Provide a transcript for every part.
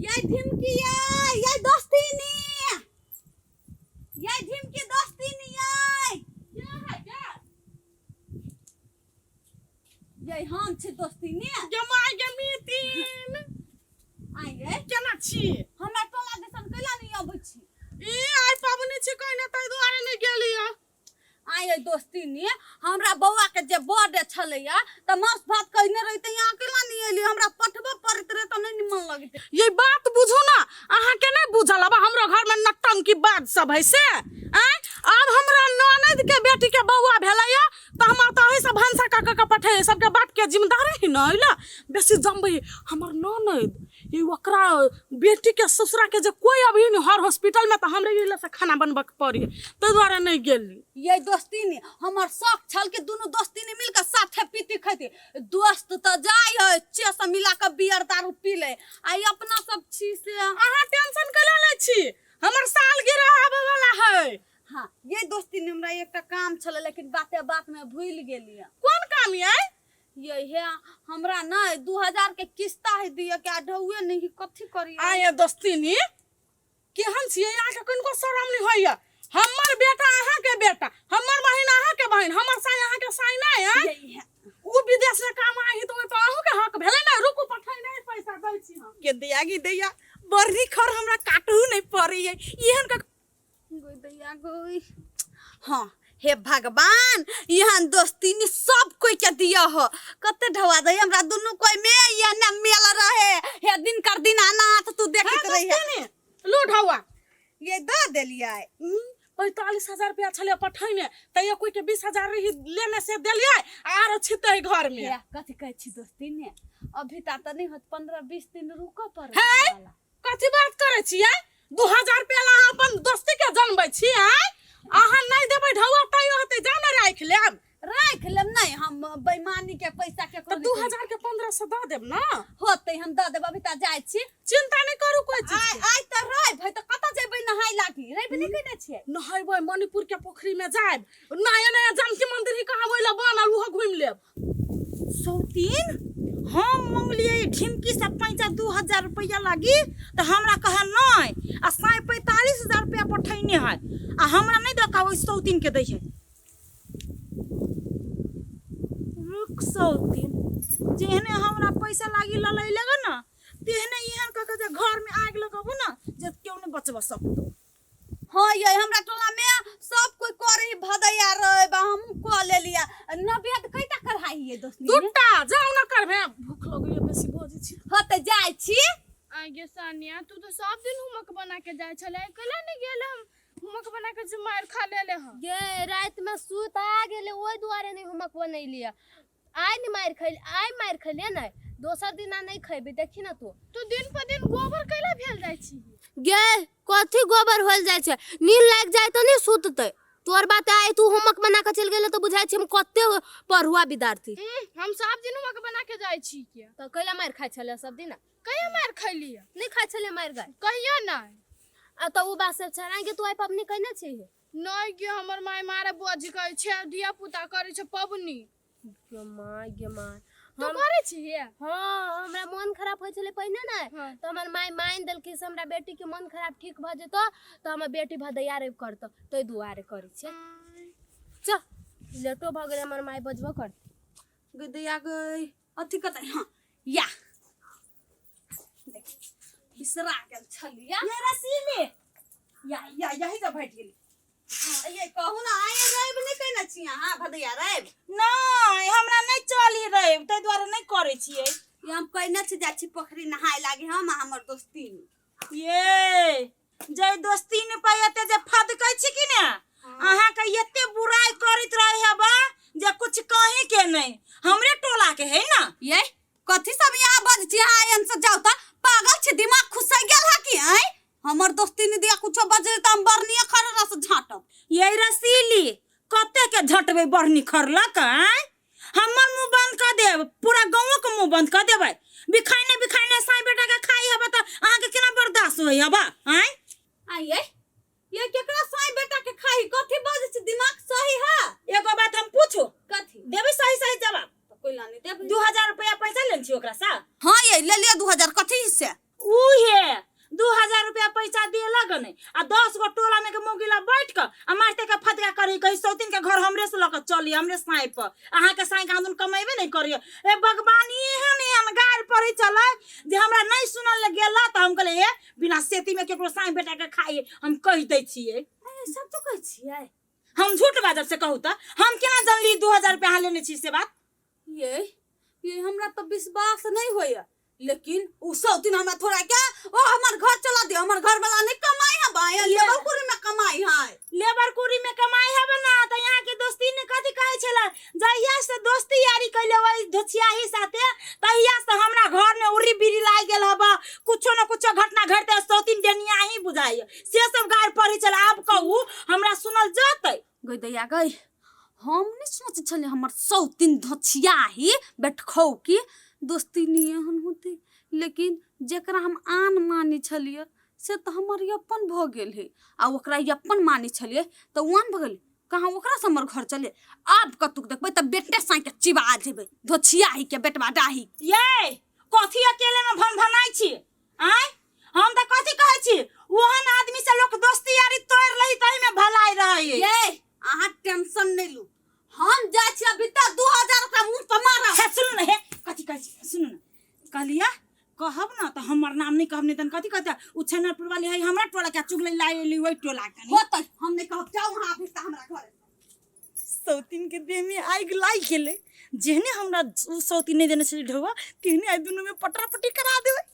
ये ढिमकी ये ये दोस्तीनी ये ढिमकी दोस्तीनी ये ये हम छी दोस्तीनी। गे माय गे मीतिन। आइ ये केना छी? हमरा टोला दिसन कैला नहीं अबै छी? ई आइ पबनी छी कहने ताहि दुआरे नहि गेली। आइ ये दोस्तीनी, हमरा बौआ के जे बर्थडे छलैया त मांस भात कहने रही त यहाँ केला नहीं एली? हमरा पठबो पड़ैत रहे त नहीं निमन लगते। ये बात बुझू ना, अहाँ के नहीं बुझल। अब हमरो घर में नटंकी बात सब है से आय। अब हमरा ननद के बेटी के बौआ भेलैया त हम तही से भनसा क क के पठे, सबके बाप के जिम्मेदारी है न। अइला बेसी जमबै हमर ननद ये ओकरा बेटी के ससुरा के जे कोई अभी नहीं हर हॉस्पिटल में, त हमरे इला से खाना बनबे के पड़ी, ताहि दुआरे नहीं गेली। ये दोस्तीनी, हमर शौक छल कि दुनू दोस्तीनी मिल के साथे पीती खैती। दोस्त त जाय है चे से मिला के बियर दारू पी ले, आ ई अपना सब छी से। अहाँ टेंशन कैला लै छी? हमर सालगिरह आबे वाला है। हाँ ये दोस्तीनी, हमरा एकटा काम छल लेकिन बाते बात में भूल गेलियै। कोन काम ये? ये हे हमरा न 2000 के किस्ता है दिया के ढौए नहीं, कथी करिए? आये दोस्तीनी, केहन छियै अहाँके? कनिको शरम नहीं होइया? हमर बेटा अहाँके बेटा, हमर बहिन अहाँके बहिन, हमर साई अहाँके साई नहीं है? ये हे उ विदेश से काम आई तो ओहि पर अहूँ के हक भेलै ने। रुकू, पठाइ नहीं पैसा दै छी हम। के दैया गी दैया, बरनी खर हमरा काटहु नहीं पड़ै है एहन का गोई दैया गोई। हाँ हे भगवान, यहाँ दोस्तीनी सब कोई के दिया हो। कते ढवा दे हमरा दुनू कोई में ये न मेल रहे हे दिन कर दिन आना तो तू देखत रही है। दोस्तीनी लो ढवा। ये द देलियै। 45,000 रुपया छलै पठैने, तैयो कोई के 20,000 रही लेने से देलियै आरो छितै घर में। हे कथी कहै छी दोस्तीनी, अभी ता त नहीं होत, 15-20 दिन रुको पर। हे कथी बात करै छियै? 2000 रुपया ला अहाँ अपन दोस्ती के जनबै छियै? अहाँ नहीं देबै ढौआ तैयो होतै, जाउ ने राखि लेब। राखि लेब नहीं, हम बेईमानी के पैसा के तऽ 2000 के 1500 दऽ देब ना। होतै, हम दऽ देब, अभी ता जाइ छी। चिंता नहीं करू कोई चीज आइ के। आइ तऽ रवि है तऽ कतऽ जेबै नहाय लागी? रवि नहि कहने छियै? नहेबै मणिपुर के पोखरी में जायब, नया नया जानकी मंदिर ही कहाँ ओहि ला बनल, उहो घुमि लेब। सौतीन, हम मंगलियै ढिमकी से पैंचा 2000 रुपया लागी तऽ हमरा कहे नहीं, आ साई 45,000 रुपया पठैने है आ हमरा नहीं दऽ के ओहि सौतीन के दै है। रुक सौतीन, जेहने हमरा पैसा लागी ललै लगे ना तेहने एहन कऽ के जे घर में आगि लगबू ना जे केओ नहीं बचबऽ सकतौ। हाँ ये हमरा टोला में सब कोई करे भदैया रहे बा, हमहूँ कऽ लेलियै। नवेद कैटा कढ़ाई है दोस्ती? दूटा। जाउ ना करबे, भूख लगैया बेसी बजै छी। हाँ तऽ जाइ छी। आगे सानिया, तू तो सब दिन होमवर्क बना के जाइ छलै, कैला नहीं गेल हम होमवर्क बना के जे मार खा लेले हन? गे रात में सुत आ गेले, ओहि दुआरे नहीं होमवर्क बनैलियै। आइ नहीं मार खैल, आइ मार खैलियै ने, दोसर दिना नहीं खैबे। देखी ना तू। तू दिन पर दिन गोबर कैला भेल जाइ छी? गे कथी गोबर होल जाइ छै? नींद लागि जाय तऽ नहीं सुततै। तोर बात आइ तू होमवर्क बना के चलि गेले तऽ बुझाइ छै हम कते पढ़ुआ विद्यार्थी। हम सब दिन होमवर्क बना के जाइ छी के। तऽ कैला मारि खाइ छलै सब दिन? कहिया मारि खैलियै? नहीं खाइ छलै मारि गाय? कहियो नहीं। आ तऽ उ बात सब छै गे, तू आइ पबनी कयने छी? नहीं गे, हमर माय मारे बोझ कहै छै धिया पुता करै छै पबनी। गे माय गे माय। तू करै छी? हाँ, हमरा मन खराब होइ छलै पहिने ने। हाँ। तऽ हमर माय मानि देलकै से हमरा बेटी के मन खराब ठीक भऽ जेतौ तऽ हमर बेटी भदैया रवि करतौ, ताहि दुआरे करै छियै। चल लेटो भऽ गेलै, हमर माय बजबो करतै। गई दैया गई, अथी कतऽ? हाँ या देख, बिसरा गेल छलिया। ये रसीली या या यही तऽ भेट गेली। हाँ, ये कहू ना, आइ रवि नहि कहने छी अहाँ भदैया रवि? नहीं, हमरा नहीं चली रवि, ताहि दुआरे नहीं करै छियै। ये हम कहने छी जाइ छी पोखरी नहाय लागी हम आ हमर दोस्ती। ये जय दोस्ती ने पाई एते जे फदकै छी कि ने, अहाँ के एते बुराई करैत रहे हेबा जे कुछ कहे के नहीं, हमरे टोला के है ना। ये कथी सब यहाँ बज छी अहाँ? एहन से जाउ तऽ पागल छी, दिमाग खुसै गेल है कि? आँय, हमर दोस्ती ने दिया कुछो बजे तऽ हम बरनिया खररा से झाँटब। ये रसीली, कते के झटबै बरनी खरलक? आँय, हमर मुंह बंद कर देब, पूरा गाँव के मुंह बंद कर देबै। बिखाइने बिखाइने साई बेटा के खाई हेबा तऽ अहाँके केना बर्दाश्त होई हेबा? आँय। आँय ये केकरा साई बेटा के खाई? कथी बजै छी, दिमाग सही है? एगो बात हम पूछू? कथी? देबै सही सही जवाब? तऽ कोई लानी देबै। 2000 रुपया पैसा लेने छी ओकरा से? हाँ ये ले लिया 2000, कथी से? उहे पैसा देलक नहि आ 10 गो टोला में के मौगी ला बैठ के आ मारते के फतका करी कही सौतीन के घर हमरे से लऽ के चली हमरे साई पर अहाँ के साई कानून कमेबे नहीं करिए। ए भगवान एहन एहन गारि पड़ै छलै जे हमरा नहीं सुनल गेल तऽ हम कहलियै हे बिना सेती में केकरो साई बेटा के खाइए हम कहि दै छियै। ए, सब तो कहै छियै। हम झूठ बाजब से कहू तऽ हम केना जानली 2000 रुपया अहाँ लेने छी से बात? ये हमरा तो विश्वास नहीं होइए, लेकिन उ सब दिन हमरा थोड़ा क्या ओ हमर घर चला दे, हमर घर वाला नहीं कमाई है भाई, लेबर कुरी में कमाई है। लेबर कुरी में कमाई है ना त यहाँ के दोस्ती ने कथी कहै छला जहिया से दोस्ती यारी कैले वही धोछियाही साथे तहिया से हमरा घर में उरी बीरी लाग गेल हबा, कुछो न कुछो घटना घटते सौतीन देनिया ही बुझाइ से सब गार पड़ै छला। आब कहू हमरा सुनल जतै? गई दैया गई, हम नहीं सोचे छले हमर सौतीन धोछियाही बैठखौ की दोस्ती नहीं एहन होते, लेकिन जेकरा हम आन मानै छलियै से तऽ हमर अपन भऽ गेल है आ ओकरा अपन मानै छलियै तऽ ओ आन भऽ गेलै, कहाँ ओकरा से हमर घर चले। आब कतुक देखबै तऽ बेटे साँइ के चिबा जेबै धोछियाही के बेटवा डाही। ये कथी अकेले में भन भनाइ छी? आँय हम तऽ कथी कहै छी ओहन आदमी से लोक दोस्ती यारी तोड़ि लही तही में भलाई रहै। ये अहाँ टेंशन नहीं लू, हम जाइ छी अभी तक 2000 ओकरा मुंह पर मारब। हे सुनू ने, हे कथी कहै छी सुनू ने, कहलियै कहब ना तऽ हमर नाम नहीं कहब, नहीं तन कथी कहतै उ छनरपुर वाली है हमरा टोला के चुगली लाइ एली ओहि टोला के। होतै हम नहीं कहब, जाउ अहाँ अभी तक हमरा घर। सौतीन के देह में आगि लागि गेलै, जेहने हमरा उ सौतीन नहीं देने छलै ढौआ तेहने आइ दुनू में पटरा पटी करा देबै।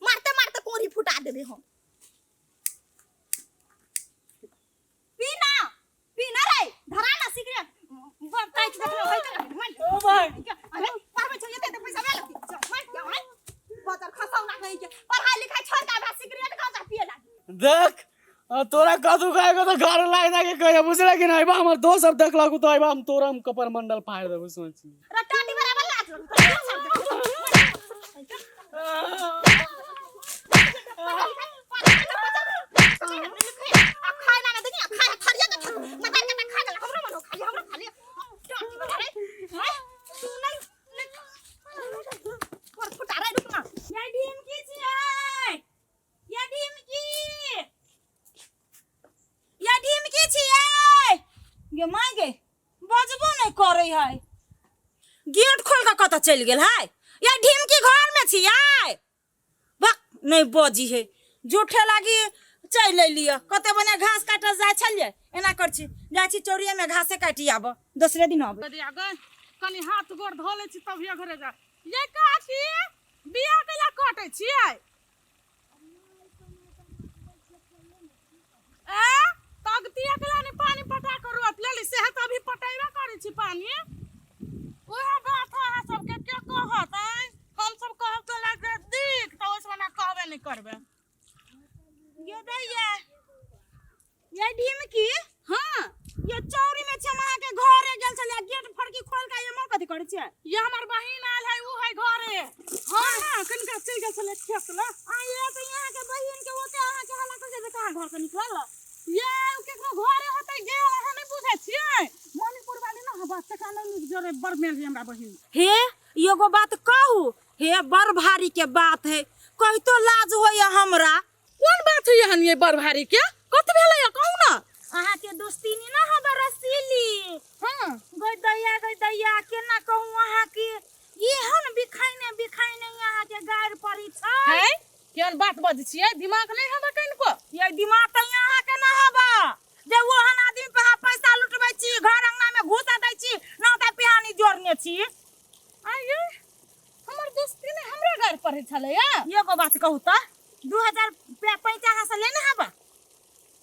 मारते मारते कोरी फुटा देबे हम। पीना पीना रे धरा ना सिगरेट काटि देखलो होय त ओ भाई अरे पढ़बै छौ एते पैसा भेल मर जा भाई बजर खसाउ ना कहि के पढ़ाई लिखाई छोड़ के आब सिगरेट गांजा पिए लागी। देख तोरा कदू खाएगो तो घर लाग जाके कहिया बुझला कि नहीं बा हमर दोस्त सब देखलक तो अइबा हम तोरा हम कपर मंडल फाड़ देबो सोची। रे टाटी बराबर लाज बजबो नहीं करे है, गेट खोल के कतऽ चलि गेल है? या ढिमकी घर में छियै? बक नहीं बजी है, जूठे लागी चलि अयलियै। कते बने घास काटल जाइ छलियै, एना कर छी जाइ छी चौरिये में घासे काटि आब, दोसरे दिन आब। कनी हाथ गोड़ धो लै छी तभिए घरे जा। ये काकी बियाह कैला कटै छियै? ए तगतिया कैला ने पानी पटा के रोप लेली से तऽ अभी पटेबे करै छी पानी। ओएह बात है अहाँ सबके के कहत? आँय हम सब कहब तऽ लागि जायत दिक, तऽ ओहिसँ मना कहबे नहि करबै। ये दैया ये ढिमकी। हाँ ये चौरी में छै, हम अहाँ के घरे गेल छलियै, गेट फड़की खोल के ये कथी करै छियै? ये हमर बहिन आयल है, उ है घरे। हाँ हाँ कनिका चलि गेल छलै खेत लए। आ ये तऽ यहाँ के बहिन के ओते अहाँ के हल्ला करै छै कहाँ घर से निकलल? ये उ केकरो घरे होतै गेल, अहाँ नहि बुझै छियै? मणिपुर वाली ना हवा तकरा नहि नीक जरे बड़ मेल है हमरा बहिन। हे एगो बात कहू, हे बड़ भारी के बात है, कहितो लाज होइए हमरा। कोन बात है एहन ये बड़ भारी के? कथी भेलै या कहू ना। अहाँ के दोस्ती नी ना हवा रसीली। हाँ गई दैया गई दैया केना कहू अहाँ के एहन बिखाइने बिखाइने अहाँ के गारि पड़ी छै। है केहन बात बजै छियै, दिमाग नहि हवा कनिको? ये दिमाग तऽ अहाँ के ना हवा जे ओहन आदमी पर अहाँ पैसा लुटबै छी, घर अंगना में घुसा दै छी, नौता पिहानी जोड़ने छी। आइए हमर दोस्ती ने हमरे गारि पढ़ै छलै या? एगो बात कहू तऽ 2000 रुपया पैसा अहाँ से लेने हवा?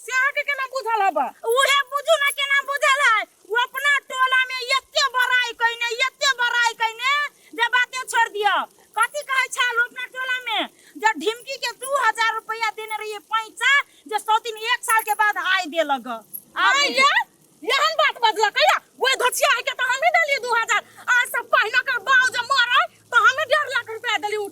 से अहाँके केना बुझल हवा? उहे बुझू ना केना बुझल है। ओ अपना टोला में एते बड़ाई कइने एते बड़ाई कइने जे बाते छोड़ दियो। कथी कहै छल अपना टोला में जे ढिमकी के 2000 रुपया देने रहिए पैसा, जे सौतीन 1 साल के बाद आय देलक। आइए एहन बात बजलक या? ओहि धोछिया के तऽ हमही देलियै 2000, आज सब पहिला कर बाऊ जे मरै तऽ हमही 1.5 लाख रुपया देलियै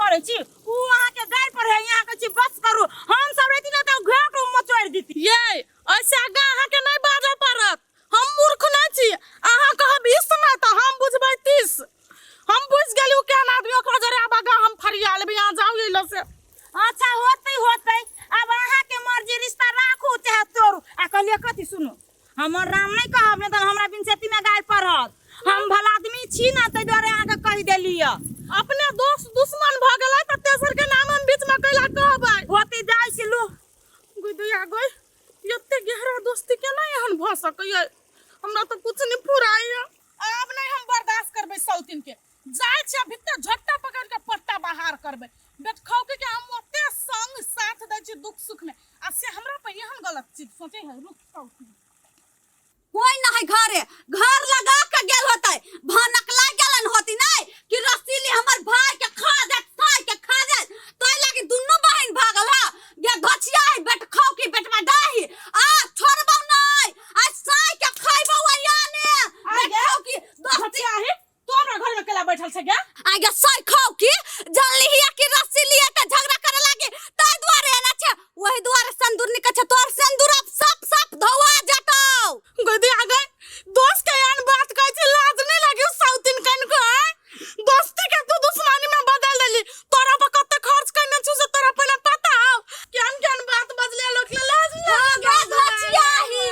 करै छी उ अहाँ के गारि पर है यहाँ कहै छी बस करू हम सब रहती ना तऽ घेट उ मचोड़ि देती ये ऐसे आगाँ अहाँके नहि बाजऽ पड़त हम मूर्ख नहि छी अहाँ कहब बीस ने तऽ हम बुझबै 30 हम बुझि गेली ओ केहन आदमी ओकरा जरे आब आगाँ हम फरिया लेबै अहाँ जाउ एहि से अच्छा होतै होतै अब अहाँ के मर्जी रिश्ता राखू चाहे तोड़ू आ कहलिए कथी सुनू हमर राम नहीं कहब नहीं तऽ हमरा बिनसेती में गाय पड़त हम भला आदमी छी ना ताहि दुआरे अहाँके कहि देली यऽ अपने दोस्त दुश्मन भऽ गेलै तऽ तेसर के नाम हम बीच में कैला कहबै होतै जाइ छी लू गुदुया गई एते गहरा दोस्ती केना एहन भऽ सकैए हमरा तऽ कुछ नहि फुराइए आब नहि हम बर्दाश्त करबै सौतिन के जाइ छियै भीतर झट्टा पकड़ के पट्टा बाहर करबै बेटखौके के हम ओते संग साथ दै छी दुख सुख में आ से हमरा पर एहन गलत चीज सोचे है रुक सौतिन कोई ना है घरे घर लगा के गेल होते भनक लाग गेलन होती नहीं कि रसीली हमर भाई के खा जात साई के खा जात तो लागी दुन्नू बहन भागल हा गे घचिया है बेट खाओ की बेटवा डाही आ छोड़बौ नहीं आ साई के खाइबौ आ ने बेट खाओ की दोस्ती घचिया है तू हमरा घर में केला बैठल छै गे आगे साई खाओ की जानली हिया कि रस्सी लिए त झगड़ा करे लागी ताई दुआरे एना छे वही दुआरे संदूर निकल छे तोर संदूर अब सब सब धोआ जतौ गोदी आ गए दोस्त के एहन बात कहै छै लाज नहीं लागी उ सौतिन कन को आय दोस्ती के तू दुश्मनी में बदल देली तोरा पर कते खर्च करने छु से तोरा पहले पता हौ केहन केहन बात बजले लोक ले लाज नहीं हाँ लागी गे घचियाही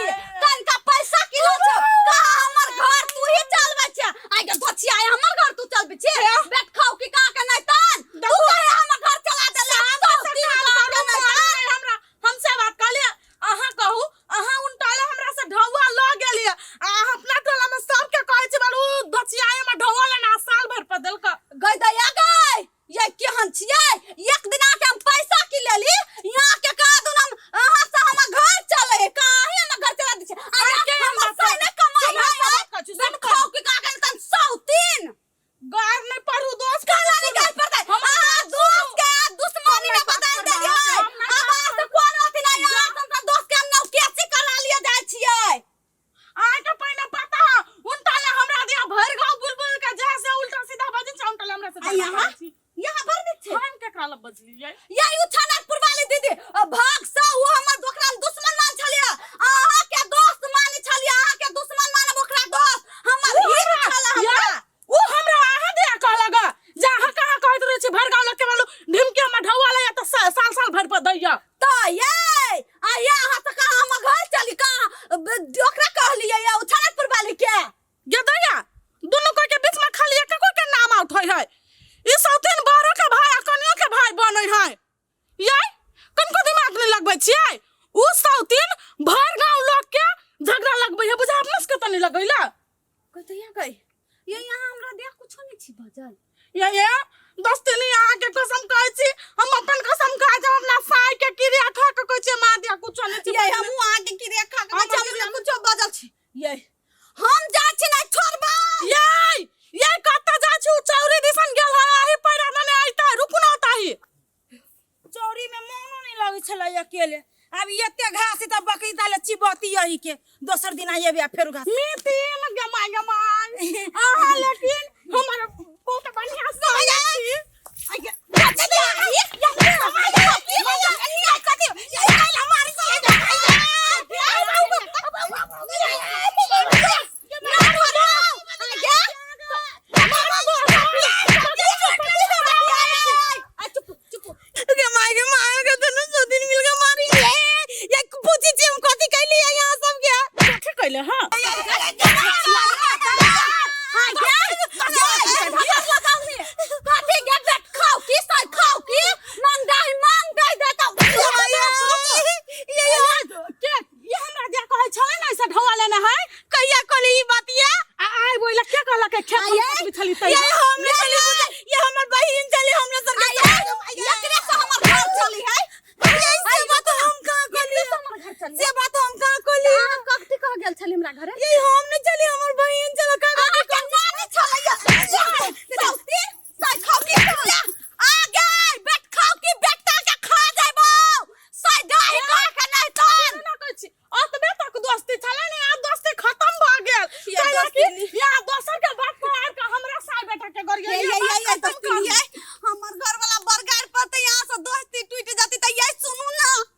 कनका पैसा किलो छौ कहा हमर घर तू ही चलबै छे आइ गे घचियाही हमर घर तू चलबै छे बेट खाओ की का के नहीं तन तू कहे हमर घर चला देला सौतीन का के नहीं तन हमरा हमसे बात कहलिए अहाँ कहू अहाँ उनटाले हमरा से ढौआ ल गेलिए आ अहाँ अपना टोला में सबके कहै छी बालू दचियाए में ढौआ लेना साल भर पर देलक गई दैया गई ये केहन छियै एक दिन आके हम पैसा की लेली यहाँ के कहा दून हम अहाँ से हमर घर चले काहे हमर घर चला दै छै अरे के हमर हमरा साई ने कमाई सुनू, है बात कहै छी, बेट सुनू। खाओ की का के तन सौतीन गार नहीं पढ़ू दोस्त काला निकाल पड़तै अहाँ दोस्त के आ दुश्मनी में बदल देलियै अब अहाँ से कोन अथी नहीं अहाँ से हम दोस्त के हम नौकेसी करा लिए जाइ छियै अहाँके पहिने पता है उनटाले हमरा दिया भरि गाँव बुलबुल के जे से उल्टा सीधा बजै छै उनटाले हमरा से आ यहाँ यहाँ भर दै छै हम केकरा लग बजलियै यही उछानकपुर वाली दीदी भाग से वो हमर ओकरा हम दुश्मन मान छलियै अहाँ के दोस्त माने छलियै अहाँ के दुश्मन मानब ओकरा दोस्त हमर हित छल हमरा उ हमरा अहाँ दिया कहलक जे अहाँ कहाँ कहैत रहै छी भरि गाँव लोक के मालू ढिमके हमर ढौआ लैया तऽ साल साल भरि पर दैया तऽ ये आ ये अहाँ से कहाँ हमर घर चली कहाँ ओकरा कहलियै ये उछानकपुर वाली के गे दैया दुनू कोई के बीच में खाली एक कोई के नाम आउट होय है ई सौतीन बड़ो के भाई आ कनियो के भाई बनै है ये कनको दिमाग नहीं लगबै छियै उ सौतीन भरि गाँव लोग के झगड़ा लगबै है बुझा अपना सबके तऽ नहीं लगैला कतैया गई ये यहाँ हमरा देख कुछो नहीं छी बजल ये ये दोस्तिनी अहाँ के कसम कहै छी हम अपन कसम खाइ छी हम अपना साई के क्रिया खा के कहै छी माँ दिया कुछो नहीं छी ये हमहूँ अहाँके क्रिया खा के कहै छी, हम हमरा कुछो बजल छी ये हम जाइ छी नहीं छोड़बै ये ये कतऽ जाइ छी उ चौरी दिसन गेल है आही पैरा दने अइतै रुकू ना ओतही चौरी में मोनो नहीं लगै छलै अकेले आब एते घास है तऽ बकरी ताले चिबती यही के दोसर दिन आइए आ फेर घास मितिन गमाय गमाय अहाँ लेकिन हमर बहुत बढ़िया से छी